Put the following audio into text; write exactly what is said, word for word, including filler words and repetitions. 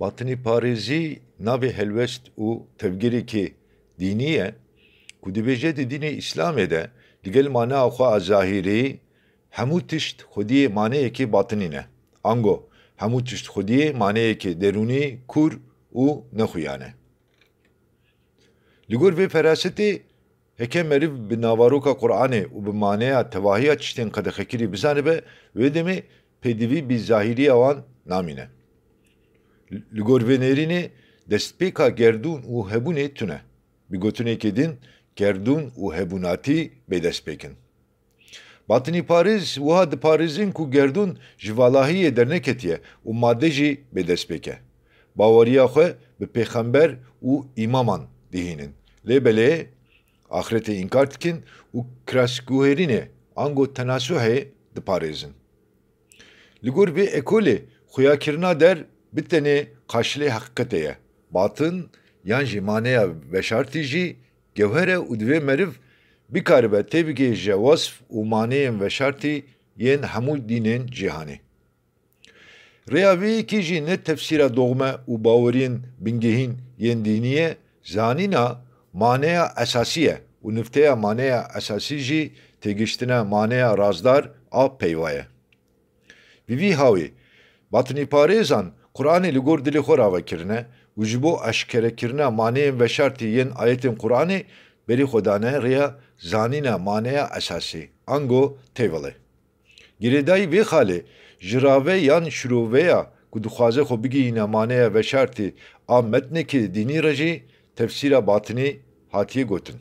Batinîparêzî navê helwest û tevgêrekê dînî ye ku dibêje di dînê Îslamê de li gel mana xwe a zahîrî hemû tişt xwediyê maneyekê batinî ne. Ango hemû tişt xwediyê maneyekê derûnî, kûr û nexuya ne. Li gor vê ferasetê, heke meriv bi navaroka Qur'anê û bi maneya tevahiya tiştên qedexekirî bizanibe, wê demê pêdivî bi zahîriya wan namîne. Li gor vê nêrînê destpêka gerdûn û hebûnê tune. Bi gotinekê din, gerdûn û hebûnatî bêdestpêk in. Batinîparêz wiha diparêzin ku gerdûn ji valahiyê derneketiye û made jî bêdestpêk e. Baweriya xwe bi pêxember û îmaman dihînin. Lê belê axretê înkar dikin û kirasguherînê ango tenasuhê diparêzin. Li gor vê ekolê xuyakirina der bi tenê qaşilê heqîqetê ye. Batin yan jî maneya veşartî jî gewher e û divê meriv bikaribe têbigihêje wesf û maneyên veşartî yên hemû dînên cîhanê. Rêya vê yekê jî ne tefsîra dogme û baweriyên bingehîn yên dînî ye, zanîna maneya esasî ye û nifteya maneya esasî jî têgiştina maneya razdar a peyva ye. Bi vî hawî, batinîparêzan Qur'anê li gor dilê xwe rave kirine û ji bo eşkerekirina maneyên veşartî yên ayetên Qur'anê berî xwe dane rêya zanîna maneya esasî, ango têvilê. Girêdayî vê xalê ji rave yan şiroveya ku dixwaze xwe bigihîne maneya veşartî a metnekê dînî re jî tefsîra batinî hatiye gotin.